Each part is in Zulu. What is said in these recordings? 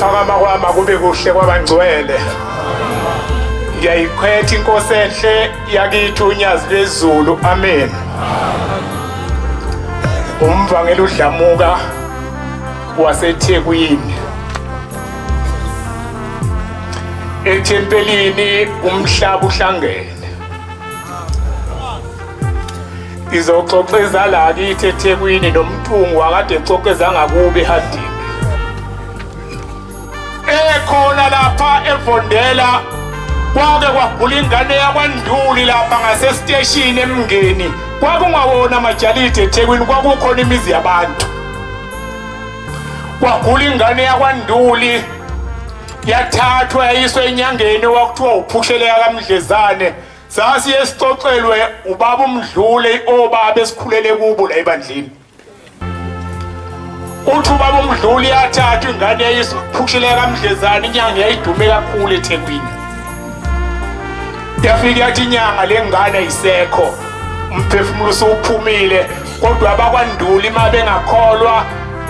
Ukuphakama kwami akube kuhle kwabangcwele. Ngiyayikhwetha inkosi enhle yakithi uNyazi lwezulu. Amen. Umvangeli uDlamuka waseThekwini. Ethempelini umhlaba uhlangene. Izoxoxeza la kithi eThekwini nomthungu akade exoxeza ngakubi ehadini. Ekhona lapha eVondela kwake kwagula ingane yakwaNduli lapha ngasesiteshini eMngeni. Kwakungawona amajalidi eThekwini, kwakukhona imizi yabantu. Kwagula ingane yakwaNduli yathathwa yayiswa enyangeni wakuthiwa uphusheleka kaMdlezane. Sasiye sixoxelwe ubaba uMdlule obaba esikhulele kubo la ebandleni. Uthi ubaba uMdluli yathathwa ingane yayisiphushile kaMdlezane, inyanga yayidume kakhulu eThekwini. Yafika yathi inyanga le ngane ayisekho, umphefumulo usuphumile, kodwa abakwaNduli uma bengakholwa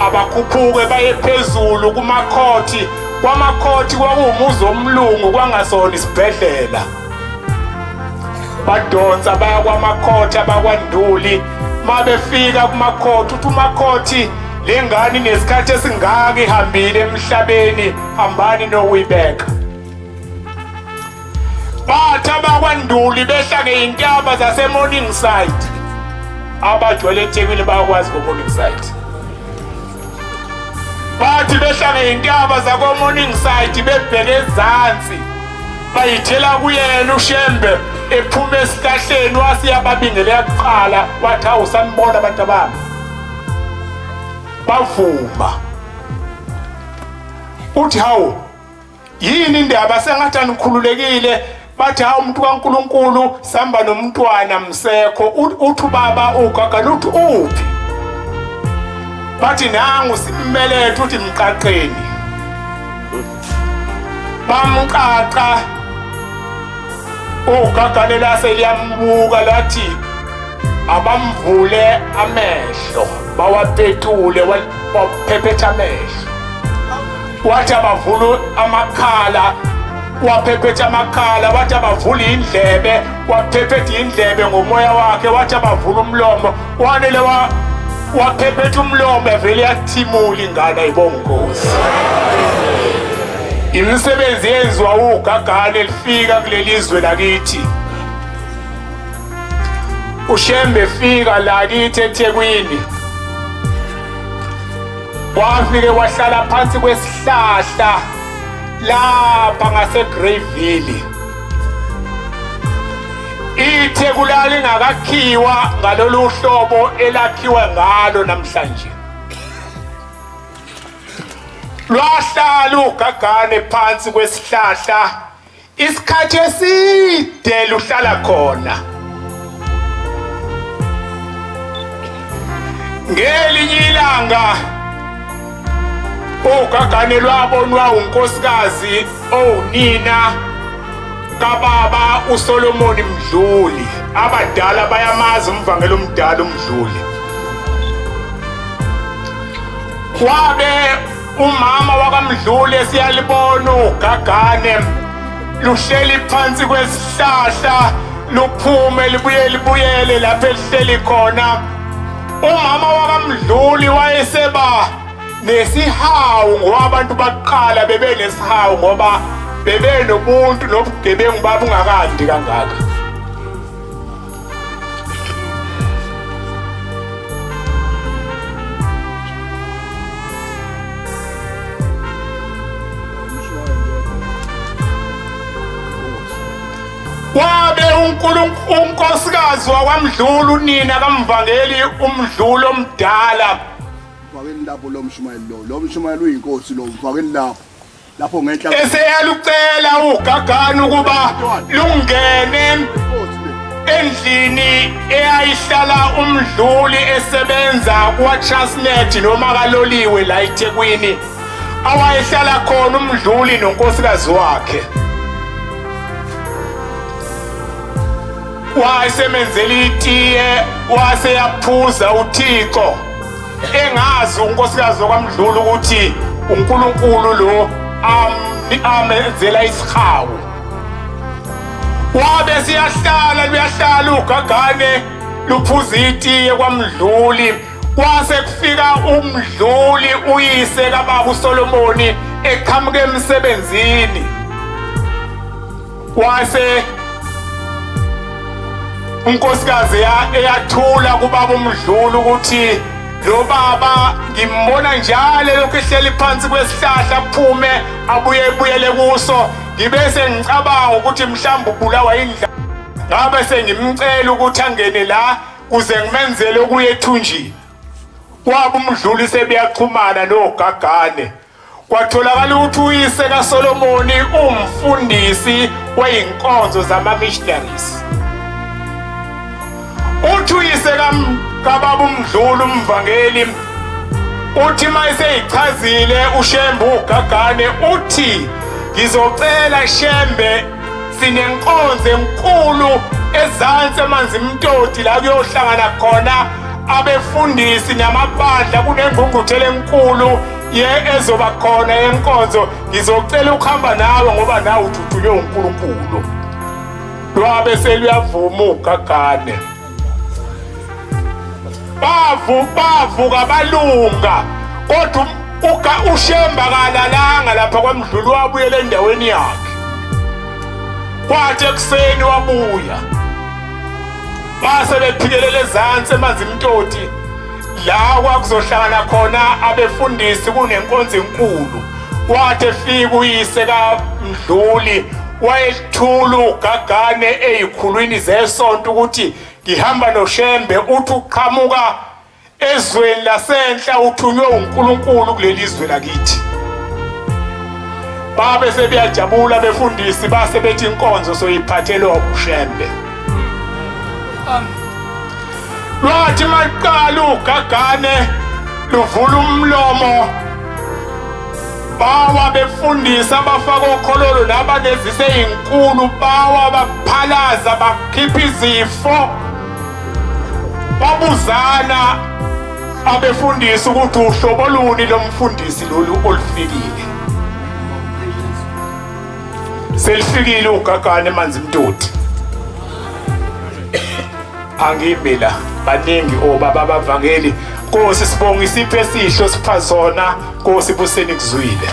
abakhuphuke baye phezulu kumakhothi. Kwamakhothi kwakuwumuzi womlungu, kwangasona isibhedlela. Badonsa baya kwamakhothi abakwaNduli. Mabefika kumakhothi, uthi umakhothi le ngane inesikhathi esingaka ihambile emhlabeni, hambani nokuyibeka. Bathi abakwaNduli behla ngey'ntaba zase-Morningside, abajwayele eThekwini bayakwazi ngo-Morningside. Bathi behla ngey'ntaba zako-Morningside bebheke ezansi, bayithela kuyena uShembe ephuma esihlahleni, wase yababingelela kuqala, wathi hawu sanibona abantu abami. Bavuma. Uthi hawu yini indaba sengathi anikhululekile? Bathi hawu umuntu kaNkuluNkulu samba nomntwana msekho. Uthi ubaba uGagana uthi uphi? Bathi nangu simmelethe. Uthi mqaqeni. Bamqaqa uGagane lase liyambuka lathi abamvule amehlo, bawapetule, waphephetha amehlo. Wathi abavule amakhala, waphephetha amakhala. Wathi abavule indlebe, waphephetha indlebe ngomoya wakhe. Wathi abavule umlomo, wanele waphephetha umlomo, evele yathimula ingane. Ayibonga Nkosi. Imisebenzi yenziwa ugagane lifika kuleli zwe lakithi. uShembe fika la kithi eThekwini, wafike wahlala phansi kwesihlahla lapha ngaseGreyville. ITheku lalingakakhiwa ngalolu hlobo elakhiwa ngalo namhlanje. Lwahlala ugagane phansi kwesihlahla isikhathi eside luhlala khona. Ngelinye ilanga ugagane lwabonwa unkosikazi owunina kababa uSolomon Mdluli. Abadala bayamazi umvangeli omdala uMdluli. Wabe umama wakaMdluli esiyalibona ugagane luhleli phansi kwesihlahla, luphume libuye libuyele lapho elihleli khona. Umama wakaMdluli wayeseba nesihawu, ngoba abantu baqala bebe nesihawu ngoba bebe nobuntu nobugebengu babungakandi kangaka. Wabe uNkulunkulu unkosikazi wakwaMdluli unina kaMvangeli uMdluli omdala. Mfakeni lapho lo mshumayeli, lo mshumayeli uyinkosi lo, mfakeni lapho lapho ngenhla. Eseyalucela ugagane ukuba lungene endlini eyayihlala uMdluli esebenza kwa-Transnet noma kaloliwe la eThekwini, awayehlala khona uMdluli nonkosikazi wakhe. Wayesemenzela itiye, waseyaphuza uThixo, engazi unkosikazi wakwaMdluli ukuthi uNkulunkulu lo amenzela isihawu. Wabe siyahlala luyahlala ugagane luphuza itiye kwaMdluli. Kwase kufika uMdluli uyise kababa uSolomoni eqhamuka emsebenzini. Kwase unkosikazi eyathula kubaba uMdluli ukuthi lo baba ngimbona njalo lokhu ehleli phansi kwesihlahla aphume abuye ebuyele kuso, ngibe sengicabanga ukuthi mhlawumbe ubulawa indlala, ngabe sengimcela ukuthi angene la kuze ngimenzele okuya ethunjini. Kwaba uMdluli sebeyaxhumana nogagane, kwatholakala ukuthi uyise kaSolomoni umfundisi weyinkonzo zama-missionaries. Uthi uyise kababa uMdluli umvangeli, uthi uma eseyichazile uShembe ugagane, uthi ngizocela Shembe, sinenkonzo enkulu ezansi eManzimtoti la kuyohlangana khona abefundisi namabandla, kunengqungquthela enkulu ye ezoba khona yenkonzo, ngizocela ukuhamba nawe ngoba nawe uthuthunywe uNkulunkulu. Lwabe seluyavuma ugagane, bavuka balunga, kodwa uShemba kalalanga lapha kwaMdluli, wabuyela endaweni yakhe. Kwathi ekuseni wabuya, base bephikelela ezansi eManzimtoti la kwakuzohlangana khona abefundisi, kunenkonzo enkulu. Kwathi efika uyise kaMdluli wayethula ugagane ezikhulwini zesonto ukuthi ngihamba noShembe, uthi uqhamuka ezweni lasenhla, uthunywe uNkulunkulu kuleli zwe lakithi. Babe sebeyajabula befundisi, base bethi inkonzo soyiphathelwa uShembe. Lwathi maqala ugagane luvula umlomo, bawa befundisa abafaka okhololo nabanezise ezinkulu, bawa baphalaza bakhipha izifo. Babuzana abefundisi ukuthi uhlobo luni lomfundisi lolu olufikile. Selifikile ugagane eManzimtoti. Angimi la, baningi obaba abavangeli. Nkosi sibonga isipho esihle osipha sona, Nkosi buseni kuzwile.